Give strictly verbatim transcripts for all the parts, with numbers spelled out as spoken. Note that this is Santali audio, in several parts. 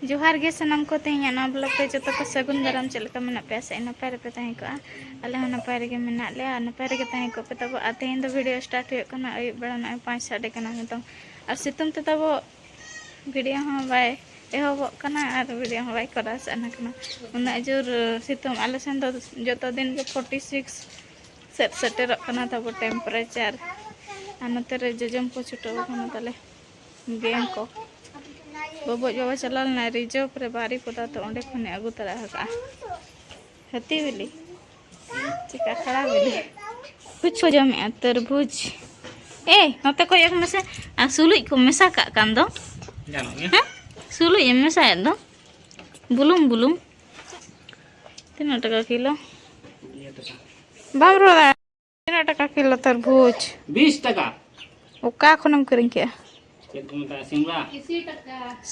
ᱡᱚᱦᱟᱨ ᱜᱮ ᱥᱟᱱᱟᱢ ᱠᱚ, ᱛᱮᱦᱮᱧᱟᱜ ᱱᱚᱣᱟ ᱵᱞᱚᱜ ᱨᱮ ᱡᱚᱛᱚ ᱠᱚ ᱥᱟᱹᱜᱩᱱ ᱫᱟᱨᱟᱢ᱾ ᱪᱮᱫ ᱞᱮᱠᱟ ᱢᱮᱱᱟᱜ ᱯᱮᱭᱟ? ᱥᱮ ᱱᱟᱯᱟᱭ ᱨᱮᱯᱮ ᱛᱟᱦᱮᱸ ᱠᱚᱜᱼᱟ? ᱟᱞᱮ ᱦᱚᱸ ᱱᱟᱯᱟᱭ ᱨᱮᱜᱮ ᱢᱮᱱᱟᱜ ᱞᱮᱭᱟ ᱟᱨ ᱱᱟᱯᱟᱭ ᱨᱮᱜᱮ ᱛᱟᱦᱮᱸ ᱠᱚᱜ ᱯᱮ ᱛᱟᱵᱚ᱾ ᱟᱨ ᱛᱮᱦᱮᱧ ᱫᱚ ᱵᱷᱤᱰᱤᱭᱳ ᱥᱴᱟᱨᱴ ᱦᱩᱭᱩᱜ ᱠᱟᱱᱟ ᱟᱹᱭᱩᱵ ᱵᱮᱲᱟ, ᱱᱚᱜᱼᱚᱭ ᱯᱟᱸᱪ ᱥᱟᱰᱮ ᱠᱟᱱᱟ ᱱᱤᱛᱚᱝ᱾ ᱟᱨ ᱥᱤᱛᱩᱝ ᱛᱮ ᱛᱟᱵᱚ ᱵᱷᱤᱰᱤᱭᱳ ᱦᱚᱸ ᱵᱟᱭ ᱮᱦᱚᱵᱚᱜ ᱠᱟᱱᱟ ᱟᱨ ᱵᱷᱤᱰᱤᱭᱳ ᱦᱚᱸ ᱵᱟᱭ ᱠᱚᱨᱟᱣ ᱥᱟᱱᱟ ᱠᱟᱱᱟ᱾ ᱩᱱᱟᱹᱜ ᱡᱳᱨ ᱥᱤᱛᱩᱝ, ᱟᱞᱮ ᱥᱮᱱ ᱫᱚ ᱡᱚᱛᱚ ᱫᱤᱱ ᱜᱮ ᱯᱷᱳᱨᱴᱤ ᱥᱤᱠᱥ ᱥᱮᱫ ᱥᱮᱴᱮᱨᱚᱜ ᱠᱟᱱᱟ ᱛᱟᱵᱚ ᱴᱮᱢᱯᱟᱨᱮᱪᱟᱨ᱾ ᱟᱨ ᱱᱚᱛᱮ ᱨᱮ ᱡᱚᱡᱚᱢ ᱠᱚ ᱪᱷᱩᱴᱟᱹᱣ ᱠᱟᱱᱟ ᱛᱟᱞᱮ᱾ ᱜᱮᱝ ᱠᱚ᱾ ᱵᱚᱵᱚᱡ ᱵᱟᱵᱟ ᱪᱟᱞᱟᱣ ᱞᱮᱱᱟᱭ ᱨᱤᱡᱟᱨᱵᱷ ᱨᱮ ᱵᱟᱨᱤᱯᱚᱫᱟ, ᱛᱚ ᱚᱸᱰᱮ ᱠᱷᱚᱱᱮ ᱟᱹᱜᱩ ᱛᱟᱨᱟ ᱟᱠᱟᱫᱼᱟ ᱦᱟᱹᱛᱤ ᱵᱤᱞᱤ᱾ ᱪᱮᱠᱟ ᱠᱷᱟᱲᱟ ᱵᱤᱞᱤ᱾ ᱠᱩᱪ ᱠᱚ ᱡᱚᱢᱮᱜᱼᱟ, ᱛᱚᱨᱵᱩᱡᱽ᱾ ᱮᱭ, ᱱᱚᱛᱮ ᱠᱚᱭᱚᱜ ᱢᱮᱥᱮ᱾ ᱟᱨ ᱥᱩᱞᱩᱡ ᱠᱚ ᱢᱮᱥᱟ ᱠᱟᱜ ᱠᱟᱱ ᱫᱚ᱾ ᱜᱟᱱᱚᱜ ᱜᱮᱭᱟ᱾ ᱦᱮᱸ? ᱥᱩᱞᱩᱡ ᱮᱢ ᱢᱮᱥᱟᱭᱮᱫ ᱫᱚ᱾ ᱵᱩᱞᱩᱝ, ᱵᱩᱞᱩᱝ᱾ ᱛᱤᱱᱟᱹᱜ ᱴᱟᱠᱟ ᱠᱤᱞᱳ? ᱤᱭᱟᱹ ᱴᱟᱠᱟ᱾ ᱵᱟᱢ ᱨᱚᱲ ᱫᱟᱲᱮᱭᱟᱜᱼᱟ᱾ ᱛᱤᱱᱟᱹᱜ ᱴᱟᱠᱟ ᱠᱤᱞᱳ ᱛᱚᱨᱵᱩᱡᱽ? ᱵᱤᱥ ᱴᱟᱠᱟ᱾ ᱚᱠᱟ ᱠᱷᱚᱱᱮᱢ ᱠᱤᱨᱤᱧ ᱠᱮᱜᱼᱟ? ᱪᱮᱫ ᱠᱚ ᱢᱮᱛᱟᱜᱼᱟ? ᱥᱤᱢᱲᱟ᱾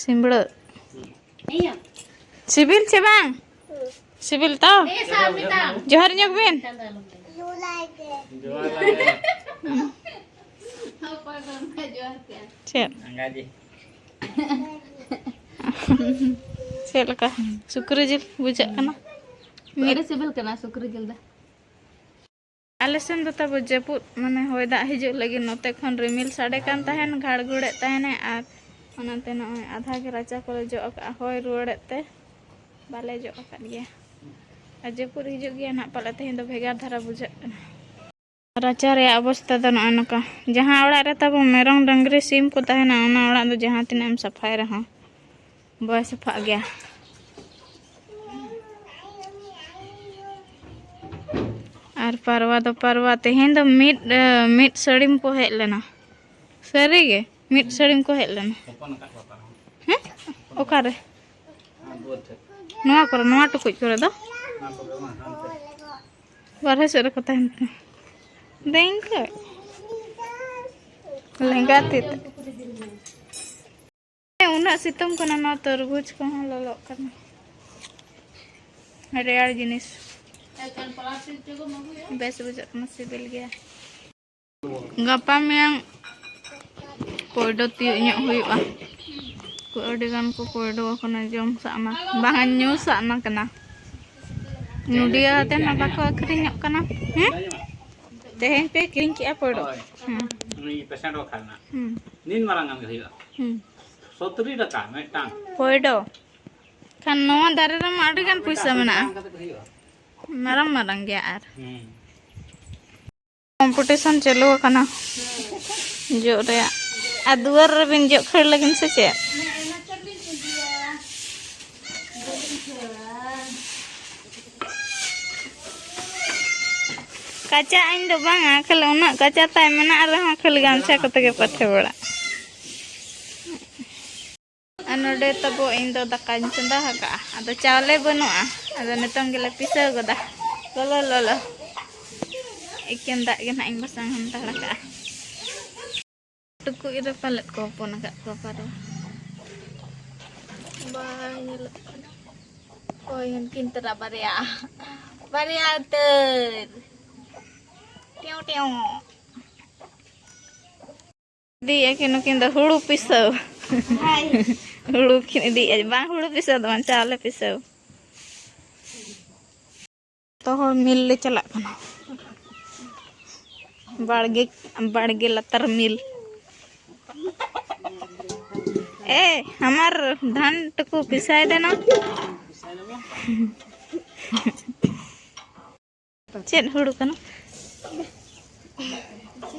ᱥᱤᱢᱲᱟᱹ᱾ ᱤᱭᱟᱹ᱾ ᱥᱤᱵᱤᱞ ᱪᱮ ᱵᱟᱝ? ᱥᱤᱵᱤᱞ ᱛᱚ? ᱮ, ᱥᱟᱵ ᱢᱮ ᱛᱟᱢ᱾ ᱡᱚᱦᱟᱨ ᱧᱚᱜ ᱵᱤᱱ᱾ ᱡᱚᱦᱟᱨ᱾ ᱚᱠᱚᱭ ᱠᱚ ᱚᱱᱠᱟ ᱡᱚᱦᱟᱨ ᱠᱮᱜᱼᱟ? ᱪᱮᱫ? ᱟᱸᱜᱟ ᱡᱤ᱾ ᱪᱮᱫ ᱞᱮᱠᱟ? ᱥᱩᱠᱨᱤ ᱡᱤᱞ ᱵᱩᱡᱷᱟᱹᱜ ᱠᱟᱱᱟ? ᱟᱹᱰᱤ ᱥᱤᱵᱤᱞ ᱠᱟᱱᱟ ᱥᱩᱠᱨᱤ ᱡᱤᱞ ᱫᱚ᱾ ᱟᱞᱮ ᱥᱮᱱ ᱫᱚ ᱛᱟᱵᱚ ᱡᱟᱹᱯᱩᱫ, ᱢᱟᱱᱮ, ᱦᱚᱭ ᱫᱟᱜ ᱦᱤᱡᱩᱜ ᱞᱟᱹᱜᱤᱫ᱾ ᱱᱚᱛᱮ ᱠᱷᱚᱱ ᱨᱤᱢᱤᱞ ᱥᱟᱰᱮ ᱠᱟᱱ ᱛᱟᱦᱮᱱ, ᱜᱷᱟᱲᱜᱷᱩᱲᱮᱫ ᱛᱟᱦᱮᱱᱟᱭ, ᱟᱨ ᱚᱱᱟᱛᱮ ᱱᱚᱜᱼᱚᱭ ᱟᱫᱷᱟ ᱜᱮ ᱨᱟᱪᱟ ᱠᱚᱞᱮ ᱡᱚᱜ ᱟᱠᱟᱫᱼᱟ, ᱦᱚᱭ ᱨᱩᱣᱟᱹᱲᱮᱫ ᱛᱮ ᱵᱟᱞᱮ ᱡᱚᱜ ᱟᱠᱟᱫ ᱜᱮᱭᱟ᱾ ᱟᱨ ᱡᱟᱹᱯᱩᱫ ᱦᱤᱡᱩᱜ ᱜᱮᱭᱟ ᱱᱟᱦᱟᱜ ᱯᱟᱞᱮ, ᱛᱮᱦᱮᱧ ᱫᱚ ᱵᱷᱮᱜᱟᱨ ᱫᱷᱟᱨᱟ ᱵᱩᱡᱷᱟᱹᱜ ᱠᱟᱱᱟ᱾ ᱨᱟᱪᱟ ᱨᱮᱭᱟᱜ ᱚᱵᱚᱥᱛᱟ ᱫᱚ ᱱᱚᱜᱼᱚᱭ ᱱᱚᱝᱠᱟ, ᱡᱟᱦᱟᱸ ᱚᱲᱟᱜ ᱨᱮ ᱛᱟᱵᱚ ᱢᱮᱨᱚᱢ, ᱰᱟᱹᱝᱨᱤ, ᱥᱤᱢ ᱠᱚ ᱛᱟᱦᱮᱱᱟ, ᱚᱱᱟ ᱚᱲᱟᱜ ᱫᱚ ᱡᱟᱦᱟᱸ ᱛᱤᱱᱟᱹᱜ ᱮᱢ ᱥᱟᱯᱷᱟᱭ ᱨᱮᱦᱚᱸ ᱵᱟᱭ ᱥᱟᱯᱷᱟᱜ ᱜᱮᱭᱟ᱾ ᱟᱨ ᱯᱟᱨᱣᱟ ᱫᱚ ᱯᱟᱨᱣᱟ, ᱛᱮᱦᱮᱧ ᱫᱚ ᱢᱤᱫ, ᱮ, ᱢᱤᱫ ᱥᱟᱹᱲᱤᱢ ᱠᱚ ᱦᱮᱡ ᱞᱮᱱᱟ᱾ ᱥᱟᱹᱨᱤ ᱜᱮ, ᱢᱤᱫ ᱥᱟᱹᱲᱤᱢ ᱠᱚ ᱦᱮᱡ ᱞᱮᱱᱟ᱾ ᱦᱚᱯᱚᱱ ᱟᱠᱟᱫ ᱠᱚᱣᱟ ᱯᱟᱨᱣᱟ᱾ ᱦᱮᱸ? ᱚᱠᱟᱨᱮ? ᱚᱱᱟ ᱵᱟᱹᱫᱽ ᱴᱷᱮᱱ᱾ ᱱᱚᱣᱟ ᱠᱚᱨᱮ, ᱱᱚᱣᱟ ᱴᱩᱠᱩᱡ ᱠᱚᱨᱮ ᱫᱚ? ᱚᱱᱟ ᱠᱚᱨᱮ ᱵᱟᱝ, ᱦᱟᱱᱛᱮ᱾ ᱵᱟᱨᱦᱮ ᱥᱮᱫ ᱨᱮᱠᱚ ᱛᱟᱦᱮᱱ ᱠᱟᱱᱟ᱾ ᱫᱮᱱ ᱠᱷᱚᱡ᱾ ᱞᱮᱸᱜᱟ ᱛᱤ ᱛᱮ᱾ ᱩᱱᱟᱹᱜ ᱥᱤᱛᱩᱝ ᱠᱟᱱᱟ, ᱱᱚᱣᱟ ᱛᱚᱨᱵᱩᱡᱽ ᱠᱚᱦᱚᱸ ᱞᱚᱞᱚᱜ ᱠᱟᱱᱟ᱾ ᱨᱮᱭᱟᱲ ᱡᱤᱱᱤᱥ᱾ ᱵᱮᱥ ᱵᱩᱡᱷᱟᱹᱜ ᱠᱟᱱᱟ, ᱥᱤᱵᱤᱞ ᱜᱮᱭᱟ᱾ ᱜᱟᱯᱟ ᱢᱮᱭᱟᱝ ᱯᱚᱭᱰᱚ ᱛᱤᱭᱳᱜ ᱧᱚᱜ ᱦᱩᱭᱩᱜᱼᱟ᱾ ᱠᱚ ᱟᱹᱰᱤ ᱜᱟᱱ ᱠᱚ ᱯᱚᱭᱰᱚ ᱟᱠᱟᱱᱟ, ᱡᱚᱢ ᱥᱟᱜᱱᱟ ᱵᱟᱝ, ᱧᱩ ᱥᱟᱜᱱᱟ ᱠᱟᱱᱟ᱾ ᱱᱚᱰᱤᱭᱟ ᱛᱮ ᱢᱟ ᱵᱟᱠᱚ ᱟᱹᱠᱷᱨᱤᱧᱚᱜ ᱠᱟᱱᱟ᱾ ᱦᱮᱸ, ᱛᱮᱦᱮᱧ ᱯᱮ ᱠᱤᱨᱤᱧ ᱠᱮᱜᱼᱟ ᱯᱚᱭᱰᱚ? ᱦᱳᱭ᱾ ᱦᱮᱸ᱾ ᱩᱱᱤ patient ᱵᱟᱠᱷᱨᱟ ᱨᱮᱱᱟᱜ᱾ ᱦᱮᱸ᱾ ᱱᱤᱱ ᱢᱟᱨᱟᱝ ᱜᱟᱱ ᱜᱮ ᱦᱩᱭᱩᱜᱼᱟ᱾ ᱦᱮᱸ᱾ ᱥᱚᱛᱨᱤ ᱴᱟᱠᱟ ᱢᱤᱫᱴᱟᱝ᱾ ᱯᱚᱭᱰᱚ᱾ ᱠᱷᱟᱱ ᱱᱚᱣᱟ ᱫᱟᱨᱮ ᱨᱮᱢᱟ ᱟᱹᱰᱤ ᱜᱟᱱ ᱯᱚᱭᱥᱟ ᱢᱮᱱᱟᱜᱼᱟ᱾ ᱢᱟᱨᱟᱝ ᱢᱟᱨᱟᱝ ᱜᱮᱭᱟ ᱟᱨ᱾ ᱦᱮᱸ᱾ ᱠᱚᱢᱯᱤᱴᱤᱥᱚᱱ ᱪᱟᱹᱞᱩ ᱟᱠᱟᱱᱟ ᱡᱚᱜ ᱨᱮᱭᱟᱜ᱾ ᱟᱨ ᱫᱩᱣᱟᱹᱨ ᱨᱮᱵᱤᱱ ᱡᱚᱜ ᱠᱷᱟᱹᱲ ᱞᱟᱹᱜᱤᱫ ᱥᱮ ᱪᱮᱫ? ᱠᱟᱪᱟ ᱟᱹᱧ ᱫᱚ ᱵᱟᱝᱟ, ᱠᱷᱟᱹᱞᱤ ᱩᱱᱟᱹᱜ ᱠᱟᱪᱟ ᱛᱟᱭ ᱢᱮᱱᱟᱜ ᱨᱮᱦᱚᱸ ᱠᱷᱟᱹᱞᱤ ᱜᱟᱢᱪᱷᱟ ᱠᱚᱛᱮ ᱜᱮ ᱯᱟᱴᱷᱮ ᱵᱟᱲᱟᱜ᱾ ᱟᱨ ᱱᱚᱰᱮ ᱛᱟᱵᱚ ᱤᱧ ᱫᱚ ᱫᱟᱠᱟᱧ ᱪᱚᱸᱫᱟ ᱟᱠᱟᱫᱼᱟ, ᱟᱫᱚ ᱪᱟᱣᱞᱮ ᱵᱟᱹᱱᱩᱜᱼᱟ, ᱟᱫᱚ ᱱᱤᱛᱚᱝ ᱜᱮᱞᱮ ᱯᱤᱥᱟᱹᱣ ᱜᱚᱫᱟ᱾ ᱞᱚᱞᱚ ᱞᱚᱞᱚ ᱮᱠᱮᱱ ᱫᱟᱜ ᱜᱮ ᱱᱟᱦᱟᱜ ᱤᱧ ᱵᱟᱥᱟᱝ ᱦᱟᱱᱛᱟᱲ ᱟᱠᱟᱫᱼᱟ᱾ ᱴᱩᱠᱩᱡ ᱨᱮ ᱯᱟᱞᱮᱫ ᱠᱚ ᱦᱚᱯᱚᱱ ᱟᱠᱟᱫ ᱠᱚᱣᱟ ᱯᱟᱨᱣᱟ᱾ ᱵᱟᱭ ᱧᱮᱞᱚᱜ ᱠᱟᱱᱟ᱾ ᱦᱳᱭ, ᱩᱱᱠᱤᱱ ᱛᱚᱨᱟ ᱵᱟᱨᱭᱟ, ᱵᱟᱨᱭᱟ ᱩᱛᱟᱹᱨ᱾ ᱴᱮᱣ ᱴᱮᱣ᱾ ᱤᱫᱤᱭᱮᱫᱼᱟ ᱠᱤᱱ ᱱᱩᱠᱤᱱ ᱫᱚ ᱦᱩᱲᱩ ᱯᱤᱥᱟᱹᱣ᱾ ᱦᱳᱭ᱾ ᱦᱩᱲᱩ ᱠᱤᱱ ᱤᱫᱤᱭᱮᱫᱼᱟ, ᱵᱟᱝ ᱦᱩᱲᱩ ᱯᱤᱥᱟᱹᱣ ᱫᱚ ᱵᱟᱝ, ᱪᱟᱣᱞᱮ ᱯᱤᱥᱟᱹᱣ᱾ ᱡᱚᱛᱚ ᱦᱚᱲ ᱢᱤᱞ ᱞᱮ ᱪᱟᱞᱟᱜ ᱠᱟᱱᱟ᱾ ᱵᱟᱲᱜᱮ, ᱵᱟᱲᱜᱮ ᱞᱟᱛᱟᱨ ᱢᱤᱞ᱾ ᱮ, ᱦᱟᱢᱟᱨ ᱫᱷᱟᱱ ᱴᱩᱠᱩ ᱯᱤᱥᱟᱭ ᱫᱮᱱᱟ᱾ ᱪᱮᱫ ᱦᱩᱲᱩ ᱠᱟᱱᱟ?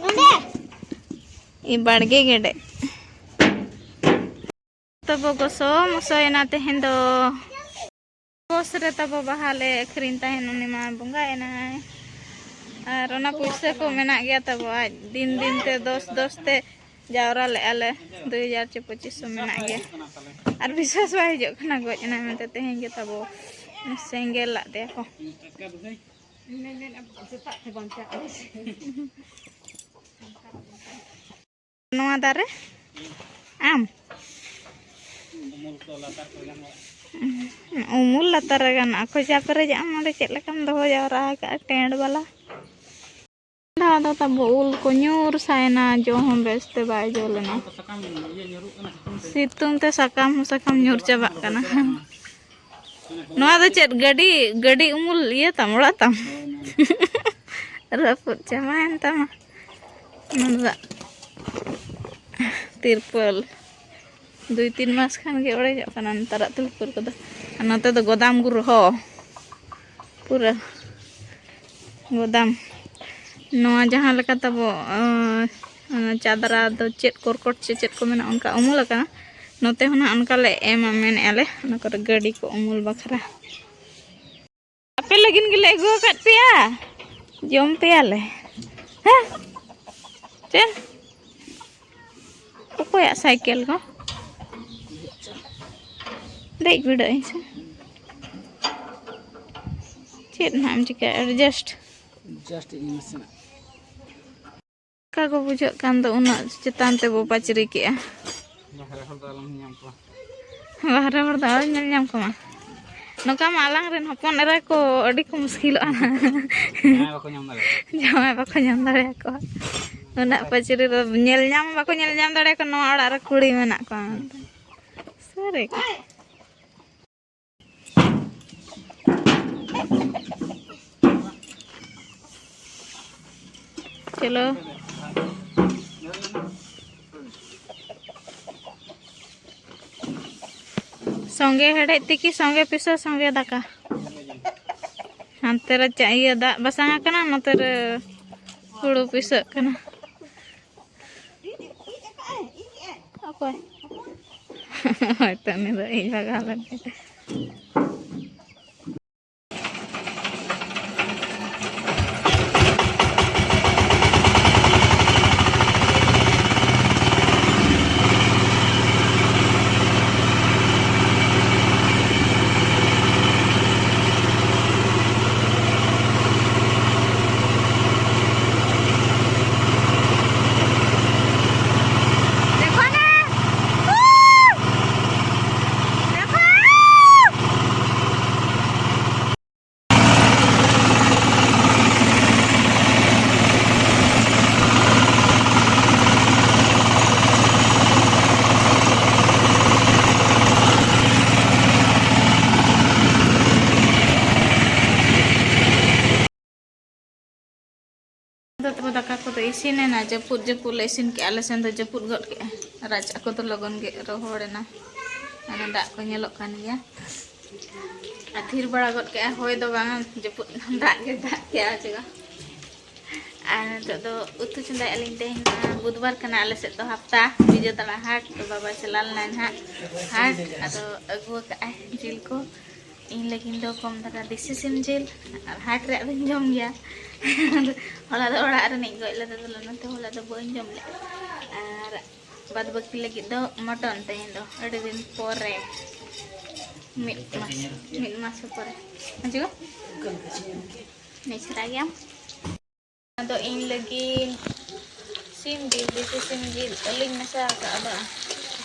ᱱᱚᱰᱮ᱾ ᱤ ᱵᱟᱲᱜᱮ ᱜᱮᱰᱮ᱾ ᱛᱚᱵᱚ ᱜᱚᱥᱚ ᱢᱚᱥᱚᱭᱮᱱᱟ ᱛᱮᱦᱮᱧ ᱫᱚ᱾ ᱯᱚᱥ ᱨᱮ ᱛᱟᱵᱚ ᱵᱟᱦᱟ ᱞᱮ ᱟᱹᱠᱷᱨᱤᱧ ᱛᱟᱦᱮᱱ, ᱩᱱᱤ ᱢᱟ ᱵᱚᱸᱜᱟᱭᱮᱱᱟᱭ᱾ ᱟᱨ ᱚᱱᱟ ᱯᱩᱭᱥᱟᱹ ᱠᱚ ᱢᱮᱱᱟᱜ ᱜᱮᱭᱟ ᱛᱟᱵᱚ, ᱟᱡ ᱫᱤᱱ ᱫᱤᱱ ᱛᱮ ᱫᱚᱥ ᱫᱚᱥ ᱛᱮ ᱡᱟᱣᱨᱟ ᱞᱮᱜᱼᱟ ᱞᱮ᱾ ᱫᱩᱭ ᱦᱟᱡᱟᱨ ᱪᱚ ᱯᱚᱸᱪᱤᱥ ᱥᱚ ᱢᱮᱱᱟᱜ ᱜᱮᱭᱟ᱾ ᱟᱨ ᱵᱤᱥᱣᱟᱥ ᱵᱟᱭ ᱦᱤᱡᱩᱜ ᱠᱟᱱᱟ, ᱜᱚᱡ ᱮᱱᱟᱭ ᱢᱮᱱᱛᱮ ᱛᱮᱦᱮᱧ ᱜᱮ ᱛᱟᱵᱚ ᱥᱮᱸᱜᱮᱞ ᱞᱟᱜ ᱛᱟᱭᱟ ᱠᱚ᱾ ᱱᱚᱣᱟ ᱫᱟᱨᱮ ᱟᱢ ᱩᱢᱩᱞ ᱞᱟᱛᱟᱨ ᱨᱮ ᱜᱟᱱᱚᱜᱼᱟ, ᱠᱷᱚᱡᱟ ᱯᱮᱨᱮᱡᱟᱜ ᱟᱢ ᱚᱸᱰᱮ ᱪᱮᱫ ᱞᱮᱠᱟᱢ ᱫᱚᱦᱚ ᱡᱟᱣᱨᱟ ᱟᱠᱟᱫᱼᱟ ᱴᱮᱸᱰ ᱵᱟᱞᱟ᱾ ᱫᱷᱟᱣ ᱫᱚ ᱛᱟᱵᱚ ᱩᱞ ᱠᱚ ᱧᱩᱨ ᱥᱟᱭᱱᱟ, ᱡᱚ ᱦᱚᱸ ᱵᱮᱥᱛᱮ ᱵᱟᱭ ᱡᱚ ᱞᱮᱱᱟ᱾ ᱥᱤᱛᱩᱝ ᱛᱮ ᱥᱟᱠᱟᱢ ᱦᱚᱸ ᱥᱟᱠᱟᱢ ᱧᱩᱨ ᱪᱟᱵᱟᱜ ᱠᱟᱱᱟ᱾ ᱱᱚᱣᱟ ᱫᱚ ᱪᱮᱫ ᱜᱟᱹᱰᱤ, ᱜᱟᱹᱰᱤ ᱩᱢᱩᱞ ᱤᱭᱟᱹ ᱛᱟᱢ, ᱚᱲᱟᱜ ᱛᱟᱢ? ᱨᱟᱹᱯᱩᱫ ᱪᱟᱵᱟᱭᱮᱱ ᱛᱟᱢᱟ᱾ ᱱᱚᱣᱟ ᱫᱚ ᱛᱤᱨᱯᱚᱞ᱾ ᱫᱩᱭ ᱛᱤᱱ ᱢᱟᱥ ᱠᱷᱟᱱ ᱜᱮ ᱚᱲᱮᱡᱚᱜ ᱠᱟᱱᱟ ᱱᱮᱛᱟᱨᱟᱜ ᱛᱤᱨᱯᱚᱞ ᱠᱚᱫᱚ᱾ ᱟᱨ ᱱᱚᱛᱮ ᱫᱚ ᱜᱚᱫᱟᱢ ᱜᱩᱨᱦᱚ, ᱯᱩᱨᱟᱹ ᱜᱚᱫᱟᱢ᱾ ᱱᱚᱣᱟ ᱡᱟᱦᱟᱸ ᱞᱮᱠᱟ ᱛᱟᱵᱚ, ᱟᱸ, ᱚᱱᱟ ᱪᱟᱫᱽᱨᱟ ᱫᱚ ᱪᱮᱫ ᱠᱚᱨᱠᱚᱴ ᱪᱮ ᱪᱮᱫ ᱠᱚ ᱢᱮᱱᱟ, ᱚᱱᱠᱟ ᱩᱢᱩᱞ ᱟᱠᱟᱱᱟ᱾ ᱱᱚᱛᱮ ᱦᱚᱸ ᱱᱟᱦᱟᱜ ᱚᱱᱠᱟ ᱞᱮ ᱮᱢᱟ, ᱢᱮᱱᱮᱫᱼᱟ ᱞᱮ, ᱚᱱᱟ ᱠᱚᱨᱮ ᱜᱟᱹᱰᱤ ᱠᱚ ᱩᱢᱩᱞ ᱵᱟᱠᱷᱨᱟ᱾ ᱟᱯᱮ ᱞᱟᱹᱜᱤᱫ ᱜᱮᱞᱮ ᱟᱹᱜᱩ ᱟᱠᱟᱫ ᱯᱮᱭᱟ, ᱡᱚᱢ ᱯᱮᱭᱟᱞᱮ᱾ ᱦᱮᱸ? ᱪᱮᱫ? ᱚᱠᱚᱭᱟᱜ ᱥᱟᱭᱠᱮᱞ ᱠᱚ? ᱫᱮᱡ ᱵᱤᱰᱟᱹᱜ ᱟᱹᱧ ᱥᱮ᱾ ᱪᱮᱫ ᱱᱟᱦᱟᱜ ᱮᱢ ᱪᱤᱠᱟᱹᱭᱟ? Adjust᱾ Just ᱤᱧ ᱱᱟᱥᱮᱱᱟᱜ᱾ ᱚᱠᱟ ᱠᱚ ᱵᱩᱡᱷᱟᱹᱜ ᱠᱟᱱ ᱫᱚ, ᱩᱱᱟᱹᱜ ᱪᱮᱛᱟᱱ ᱛᱮᱵᱚ ᱯᱟᱹᱪᱨᱤ ᱠᱮᱜᱼᱟ᱾ ᱵᱟᱦᱨᱮ ᱦᱚᱲ ᱫᱚ ᱟᱞᱚᱢ ᱧᱟᱢ ᱠᱚᱣᱟ᱾ ᱵᱟᱦᱨᱮ ᱦᱚᱲ ᱫᱚ ᱟᱞᱚᱢ ᱧᱮᱞ ᱧᱟᱢ ᱠᱚᱣᱟ᱾ ᱱᱚᱝᱠᱟ ᱢᱟ ᱟᱞᱟᱝ ᱨᱮᱱ ᱦᱚᱯᱚᱱ ᱮᱨᱟ ᱠᱚ ᱟᱹᱰᱤ ᱠᱚ ᱢᱩᱥᱠᱤᱞᱚᱜᱼᱟ᱾ ᱡᱟᱶᱟᱭ ᱵᱟᱠᱚ ᱧᱟᱢ ᱫᱟᱲᱮᱭᱟᱜᱼᱟ᱾ ᱡᱟᱶᱟᱭ ᱵᱟᱠᱚ ᱧᱟᱢ ᱫᱟᱲᱮᱭᱟᱠᱚᱣᱟ᱾ ᱩᱱᱟᱹᱜ ᱯᱟᱹᱪᱨᱤ ᱨᱮ ᱧᱮᱞ ᱧᱟᱢ ᱵᱟᱠᱚ ᱧᱮᱞ ᱧᱟᱢ ᱫᱟᱲᱮᱭᱟᱠᱚᱣᱟ, ᱱᱚᱣᱟ ᱚᱲᱟᱜ ᱨᱮ ᱠᱩᱲᱤ ᱢᱮᱱᱟᱜ ᱠᱚᱣᱟ ᱢᱮᱱᱛᱮ᱾ ᱥᱟᱹᱨᱤ ᱜᱮ᱾ ᱪᱚᱞᱚ᱾ ᱥᱚᱸᱜᱮ ᱦᱮᱰᱮᱡ ᱛᱤᱠᱤ, ᱥᱚᱸᱜᱮ ᱯᱤᱥᱟᱹ, ᱥᱚᱸᱜᱮ ᱫᱟᱠᱟ᱾ ᱦᱟᱱᱛᱮ ᱨᱮ ᱪᱟ-, ᱤᱭᱟᱹ ᱫᱟᱜ ᱵᱟᱥᱟᱝ ᱟᱠᱟᱱᱟ, ᱱᱚᱛᱮ ᱨᱮ ᱦᱩᱲᱩ ᱯᱤᱥᱟᱹᱜ ᱠᱟᱱᱟ᱾ ᱚᱠᱚᱭ? ᱦᱳᱭᱛᱚ, ᱩᱱᱤ ᱫᱚ ᱤᱧ ᱵᱷᱟᱜᱟᱣ ᱞᱮᱱ ᱜᱮ᱾ ᱫᱚ ᱛᱟᱵᱚ ᱫᱟᱠᱟ ᱠᱚᱫᱚ ᱤᱥᱤᱱ ᱮᱱᱟ᱾ ᱡᱟᱹᱯᱩᱫ ᱡᱟᱹᱯᱩᱫ ᱞᱮ ᱤᱥᱤᱱ ᱠᱮᱜᱼᱟ᱾ ᱟᱞᱮ ᱥᱮᱱ ᱫᱚ ᱡᱟᱹᱯᱩᱫ ᱜᱚᱫ ᱠᱮᱜᱼᱟ᱾ ᱨᱟᱡᱟ ᱠᱚᱫᱚ ᱞᱚᱜᱚᱱ ᱜᱮ ᱨᱚᱦᱚᱲ ᱮᱱᱟ᱾ ᱚᱱᱟ ᱫᱟᱜ ᱠᱚ ᱧᱮᱞᱚᱜ ᱠᱟᱱ ᱜᱮᱭᱟ᱾ ᱟᱨ ᱛᱷᱤᱨ ᱵᱟᱲᱟ ᱜᱚᱫ ᱠᱮᱜᱼᱟ᱾ ᱦᱚᱭ ᱫᱚ ᱵᱟᱝ, ᱡᱟᱹᱯᱩᱫ ᱫᱟᱜ ᱜᱮ ᱫᱟᱜ ᱠᱮᱜᱼᱟ ᱪᱮ ᱵᱟᱝ? ᱟᱨ ᱱᱤᱛᱚᱜ ᱫᱚ ᱩᱛᱩ ᱪᱚᱸᱫᱟᱭᱮᱫᱼᱟ ᱞᱤᱧ᱾ ᱛᱮᱦᱮᱧ ᱢᱟ ᱵᱩᱫᱷᱵᱟᱨ ᱠᱟᱱᱟ, ᱟᱞᱮ ᱥᱮᱫ ᱫᱚ ᱦᱟᱯᱛᱟ ᱵᱤᱡᱚᱭ ᱛᱟᱲᱟ ᱦᱟᱴ᱾ ᱛᱚ ᱵᱟᱵᱟ ᱪᱟᱞᱟᱣ ᱞᱮᱱᱟᱭ ᱱᱟᱦᱟᱜ ᱦᱟᱴ, ᱟᱫᱚ ᱟᱹᱜᱩ ᱟᱠᱟᱫᱼᱟᱭ ᱡᱤᱞ ᱠᱚ᱾ ᱤᱧ ᱞᱟᱹᱜᱤᱫ ᱫᱚ ᱠᱚᱢ ᱫᱷᱟᱨᱟ ᱫᱮᱥᱤ ᱥᱤᱢ ᱡᱤᱞ, ᱟᱨ ᱦᱟᱴ ᱨᱮᱭᱟᱜ ᱫᱚᱧ ᱡᱚᱢ ᱜᱮᱭᱟ᱾ ᱦᱚᱞᱟ ᱫᱚ ᱚᱲᱟᱜ ᱨᱤᱱᱤᱡ ᱜᱚᱡ ᱞᱮᱫᱮ ᱛᱟᱞᱮ, ᱱᱚᱛᱮ ᱦᱚᱞᱟ ᱫᱚ ᱵᱟᱹᱧ ᱡᱚᱢ ᱞᱮᱫᱼᱟ᱾ ᱟᱨ ᱵᱟᱫ ᱵᱟᱹᱠᱤ ᱞᱟᱹᱜᱤᱫ ᱫᱚ ᱢᱚᱴᱚᱱ ᱛᱮᱦᱮᱧ ᱫᱚ, ᱟᱹᱰᱤ ᱫᱤᱱ ᱯᱚᱨᱮ, ᱢᱤᱫ ᱢᱟᱥ, ᱢᱤᱫ ᱢᱟᱥ ᱯᱚᱨᱮ᱾ ᱦᱤᱡᱩᱜ ᱢᱤᱥᱨᱟ ᱜᱮᱭᱟᱢ᱾ ᱟᱫᱚ ᱤᱧ ᱞᱟᱹᱜᱤᱫ ᱥᱤᱢ ᱡᱤᱞ, ᱫᱮᱥᱤ ᱥᱤᱢ ᱡᱤᱞ ᱟᱹᱞᱩᱧ ᱢᱮᱥᱟ ᱟᱠᱟᱫᱼᱟ᱾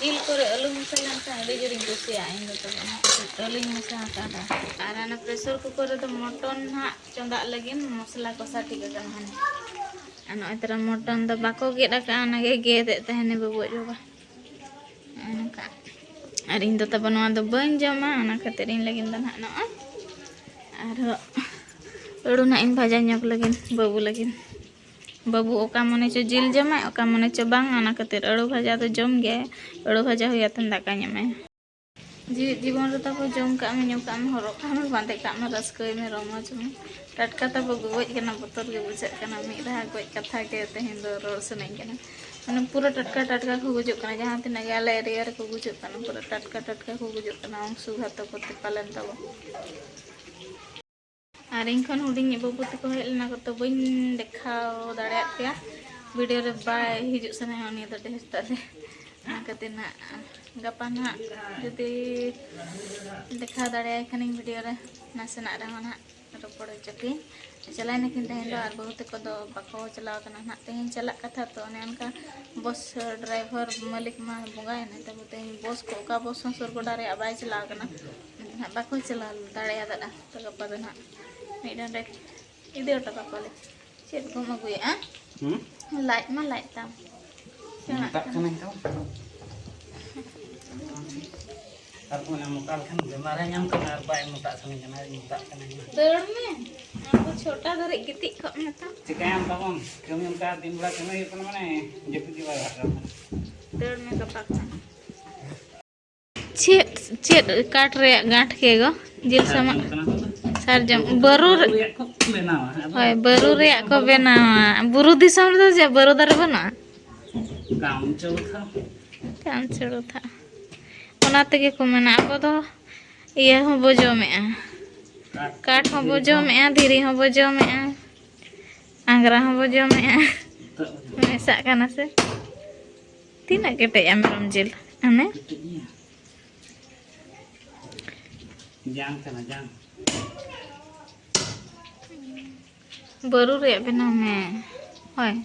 ᱡᱤᱞ ᱠᱚᱨᱮ ᱟᱹᱞᱩ ᱢᱮᱥᱟ ᱞᱮᱱᱠᱷᱟᱱ ᱟᱹᱰᱤ ᱡᱳᱨᱤᱧ ᱠᱩᱥᱤᱭᱟᱜᱼᱟ ᱤᱧ ᱫᱚ᱾ ᱛᱚᱵᱮ ᱚᱱᱟ ᱠᱷᱟᱹᱛᱤᱨ ᱟᱹᱞᱩᱧ ᱢᱮᱥᱟ ᱟᱠᱟᱫᱼᱟ᱾ ᱟᱨ ᱚᱱᱟ pressure cooker ᱨᱮᱫᱚ ᱢᱚᱴᱚᱱ ᱱᱟᱦᱟᱜ ᱪᱚᱸᱫᱟᱜ ᱞᱟᱹᱜᱤᱫ ᱢᱚᱥᱞᱟ ᱠᱚᱥᱟ ᱴᱷᱤᱠ ᱟᱠᱟᱱᱟ ᱦᱟᱱᱮ᱾ ᱟᱨ ᱱᱚᱜᱼᱚᱭ ᱛᱟᱨᱟ ᱢᱚᱴᱚᱱ ᱫᱚ ᱵᱟᱠᱚ ᱜᱮᱫ ᱟᱠᱟᱫᱼᱟ, ᱚᱱᱟᱜᱮ ᱜᱮᱫ ᱮᱫ ᱛᱟᱦᱮᱱᱮ ᱵᱟᱹᱵᱩ ᱟᱡ ᱵᱟᱵᱟ᱾ ᱱᱚᱜᱼᱚᱭ ᱱᱚᱝᱠᱟ᱾ ᱟᱨ ᱤᱧ ᱫᱚ ᱛᱟᱵᱚ ᱱᱚᱣᱟ ᱫᱚ ᱵᱟᱹᱧ ᱡᱚᱢᱟ, ᱚᱱᱟ ᱠᱷᱟᱹᱛᱤᱨ ᱤᱧ ᱞᱟᱹᱜᱤᱫ ᱫᱚ ᱱᱟᱦᱟᱜ ᱱᱚᱜᱼᱚᱭ᱾ ᱟᱨᱦᱚᱸ ᱟᱹᱲᱩ ᱱᱟᱜ ᱤᱧ ᱵᱷᱟᱡᱟ ᱧᱚᱜ ᱞᱟᱹᱜᱤᱫ ᱵᱟᱹᱵᱩ ᱞᱟᱹᱜᱤᱫ᱾ ᱵᱟᱹᱵᱩ ᱚᱠᱟ ᱢᱚᱱᱮ ᱪᱚ ᱡᱤᱞ ᱡᱚᱢᱟᱭ, ᱚᱠᱟ ᱢᱚᱱᱮ ᱪᱚ ᱵᱟᱝ, ᱚᱱᱟ ᱠᱷᱟᱹᱛᱤᱨ ᱟᱹᱲᱩ ᱵᱷᱟᱡᱟ ᱫᱚ ᱡᱚᱢ ᱜᱮᱭᱟᱭ, ᱟᱹᱲᱩ ᱵᱷᱟᱡᱟ ᱦᱩᱭ ᱟᱛᱮᱱ ᱫᱟᱠᱟᱧ ᱮᱢᱟᱭᱟ᱾ ᱡᱤᱣᱮᱫ ᱡᱤᱵᱚᱱ ᱨᱮ ᱛᱟᱵᱚ ᱡᱚᱢ ᱠᱟᱜ ᱢᱮ, ᱧᱩ ᱠᱟᱜ ᱢᱮ, ᱦᱚᱨᱚᱜ ᱠᱟᱜ ᱢᱮ, ᱵᱟᱸᱫᱮ ᱠᱟᱜ ᱢᱮ, ᱨᱟᱹᱥᱠᱟᱹᱭ ᱢᱮ, ᱨᱚᱢᱚᱡᱽ ᱢᱮ᱾ ᱴᱟᱴᱠᱟ ᱛᱟᱵᱚ ᱜᱚᱡ ᱠᱟᱱᱟ, ᱵᱚᱛᱚᱨ ᱜᱮ ᱵᱩᱡᱷᱟᱹᱜ ᱠᱟᱱᱟ᱾ ᱢᱤᱫ ᱫᱷᱟᱣ ᱜᱚᱡ ᱠᱟᱛᱷᱟ ᱜᱮ ᱛᱮᱦᱮᱧ ᱫᱚ ᱨᱚᱲ ᱥᱟᱱᱟᱧ ᱠᱟᱱᱟ᱾ ᱢᱟᱱᱮ ᱯᱩᱨᱟᱹ ᱴᱟᱴᱠᱟ ᱴᱟᱴᱠᱟ ᱠᱚ ᱜᱩᱡᱩᱜ ᱠᱟᱱᱟ, ᱡᱟᱦᱟᱸ ᱛᱤᱱᱟᱹᱜ ᱜᱮ ᱟᱞᱮ area ᱨᱮᱠᱚ ᱜᱩᱡᱩᱜ ᱠᱟᱱᱟ, ᱯᱩᱨᱟᱹ ᱴᱟᱴᱠᱟ ᱴᱟᱴᱠᱟ ᱠᱚ ᱜᱩᱡᱩᱜ ᱠᱟᱱᱟ᱾ ᱚᱝᱥᱩᱜᱷᱟᱛᱚ ᱠᱚᱛᱮ ᱯᱟᱞᱮᱱ ᱛᱟᱵᱚ᱾ ᱟᱨ ᱤᱧ ᱠᱷᱚᱱ ᱦᱩᱰᱤᱧᱤᱡ ᱵᱟᱹᱵᱩ ᱛᱟᱠᱚ ᱦᱮᱡ ᱞᱮᱱᱟ ᱠᱚ, ᱛᱚ ᱵᱟᱹᱧ ᱫᱮᱠᱷᱟᱣ ᱫᱟᱲᱮᱭᱟᱫ ᱯᱮᱭᱟ᱾ video ᱨᱮ ᱵᱟᱭ ᱦᱤᱡᱩᱜ ᱥᱟᱱᱟᱭᱟ ᱩᱱᱤ ᱫᱚ ᱰᱷᱮᱨ ᱛᱟᱞᱮ, ᱚᱱᱟ ᱠᱷᱟᱹᱛᱤᱨ ᱱᱟᱜ ᱜᱟᱯᱟ ᱱᱟᱜ ᱡᱩᱫᱤ ᱫᱮᱠᱷᱟᱣ ᱫᱟᱲᱮᱭᱟᱭ ᱠᱷᱟᱱᱤᱧ video ᱨᱮ ᱱᱟᱥᱮᱱᱟᱜ ᱨᱮᱦᱚᱸ ᱱᱟᱜ ᱨᱚᱯᱚᱲ ᱦᱚᱪᱚ ᱯᱮᱭᱟᱹᱧ᱾ ᱪᱟᱞᱟᱣ ᱱᱟᱠᱤᱱ ᱛᱮᱦᱮᱧ ᱫᱚ, ᱟᱨ ᱵᱟᱹᱦᱩ ᱛᱟᱠᱚ ᱫᱚ ᱵᱟᱠᱚ ᱪᱟᱞᱟᱣ ᱠᱟᱱᱟ ᱱᱟᱜ᱾ ᱛᱮᱦᱮᱧ ᱪᱟᱞᱟᱜ ᱠᱟᱛᱷᱟ ᱛᱚ, ᱚᱱᱮ ᱚᱱᱠᱟ bus driver ᱢᱟᱹᱞᱤᱠ ᱢᱟ ᱵᱚᱸᱜᱟᱭᱮᱱᱟᱭ ᱛᱟᱵᱚ᱾ ᱛᱮᱦᱮᱧ bus ᱠᱚ ᱚᱠᱟ bus ᱦᱚᱸ ᱥᱩᱨ ᱜᱚᱰᱟ ᱨᱮᱭᱟᱜ ᱵᱟᱭ ᱪᱟᱞᱟᱣ ᱠᱟᱱᱟ, ᱱᱟᱜ ᱵᱟᱠᱚ ᱪᱟᱞᱟᱣ ᱫᱟᱲᱮᱭᱟᱫᱟ᱾ ᱛᱚ ᱜᱟᱯᱟ ᱫᱚ ᱱᱟᱜ ᱢᱤᱫ ᱰᱚᱸᱰᱮᱠ ᱤᱫᱤ ᱦᱚᱴᱚ ᱠᱟᱠᱚᱣᱟᱞᱮ᱾ ᱪᱮᱫ ᱠᱚᱢ ᱟᱹᱜᱩᱭᱮᱫᱼᱟ? ᱦᱩᱸ? ᱞᱟᱡ ᱢᱟ ᱞᱟᱡ ᱛᱟᱢ᱾ ᱢᱮᱛᱟᱜ ᱠᱟᱹᱱᱟᱹᱧ ᱛᱚ᱾ ᱟᱨ ᱠᱚ ᱢᱮᱱᱟ ᱢᱚᱴᱟ ᱞᱮᱠᱷᱟᱱ ᱵᱮᱢᱟᱨᱮ ᱧᱟᱢ ᱠᱟᱱᱟ ᱟᱨ ᱵᱟᱭ ᱢᱚᱴᱟᱜ ᱥᱟᱱᱟᱧ ᱠᱟᱱᱟ, ᱟᱨ ᱢᱚᱴᱟᱜ ᱠᱟᱱᱟ᱾ ᱫᱟᱹᱲ ᱢᱮ, ᱟᱵᱚ ᱪᱷᱚᱴᱟ ᱫᱷᱟᱹᱨᱤᱡ ᱜᱤᱛᱤᱡ ᱠᱚᱜ ᱢᱮ ᱛᱚ᱾ ᱪᱤᱠᱟᱹᱭᱟᱢ ᱛᱟᱵᱚᱱ, ᱠᱟᱹᱢᱤ ᱚᱱᱠᱟ ᱫᱤᱱ ᱵᱮᱲᱟ ᱠᱟᱹᱢᱤ ᱦᱩᱭᱩᱜ ᱠᱟᱱᱟ, ᱢᱟᱱᱮ ᱡᱟᱹᱯᱤᱫ ᱜᱮ ᱵᱟᱭ ᱵᱟᱲᱟᱜ ᱠᱟᱱᱟ᱾ ᱫᱟᱹᱲ ᱢᱮ ᱜᱟᱯᱟ ᱠᱷᱚᱱ᱾ ᱪᱮᱫ, ᱪᱮᱫ ᱠᱟᱴ ᱨᱮᱭᱟᱜ ᱜᱟᱸᱴ ᱠᱮ ᱜᱚ? ᱡᱤᱞ ᱥᱟᱢᱟᱜ᱾ ᱥᱟᱨᱡᱚᱢ ᱠᱟᱱᱟ ᱛᱚ᱾ ᱥᱟᱨᱡᱚᱢ ᱵᱟᱹᱨᱩ ᱨᱮ-, ᱨᱮᱭᱟᱜ ᱠᱚ ᱵᱮᱱᱟᱣᱟ᱾ ᱟᱫᱚ ᱦᱳᱭ, ᱵᱟᱹᱨᱩ ᱨᱮᱭᱟᱜ ᱠᱚ ᱵᱮᱱᱟᱣᱟ᱾ ᱵᱩᱨᱩ ᱫᱤᱥᱚᱢ ᱨᱮᱫᱚ ᱪᱮᱫ ᱵᱟᱹᱨᱩ ᱫᱟᱨᱮ ᱵᱟᱹᱱᱩᱜᱼᱟ? ᱠᱟᱢ ᱪᱚᱞ ᱛᱷᱟ᱾ ᱠᱟᱢ ᱪᱚᱞ ᱛᱷᱟ᱾ ᱚᱱᱟ ᱛᱮᱜᱮ ᱠᱚ ᱢᱮᱱᱟ, ᱟᱵᱚ ᱫᱚ ᱤᱭᱟᱹ ᱦᱚᱸᱵᱚ ᱡᱚᱢᱮᱜᱼᱟ, ᱠᱟᱴ ᱦᱚᱸᱵᱚ ᱡᱚᱢᱮᱜᱼᱟ, ᱫᱷᱤᱨᱤ ᱦᱚᱸᱵᱚ ᱡᱚᱢᱮᱜᱼᱟ, ᱟᱝᱜᱽᱨᱟ ᱦᱚᱸᱵᱚ ᱡᱚᱢᱮᱜᱼᱟ᱾ ᱱᱤᱛᱚᱜ ᱵᱚ ᱡᱚᱢᱟ᱾ ᱢᱮᱥᱟᱜ ᱠᱟᱱᱟ ᱥᱮ? ᱛᱤᱱᱟᱹᱜ ᱠᱮᱴᱮᱡᱼᱟ ᱢᱮᱨᱚᱢ ᱡᱤᱞ? ᱦᱟᱱᱮ ᱠᱮᱴᱮᱡ ᱜᱮᱭᱟ᱾ ᱡᱟᱝ ᱠᱟᱱᱟ, ᱡᱟᱝ᱾ ᱵᱟᱹᱨᱩ ᱨᱮᱭᱟᱜ ᱵᱮᱱᱟᱣ ᱢᱮ᱾ ᱦᱳᱭ᱾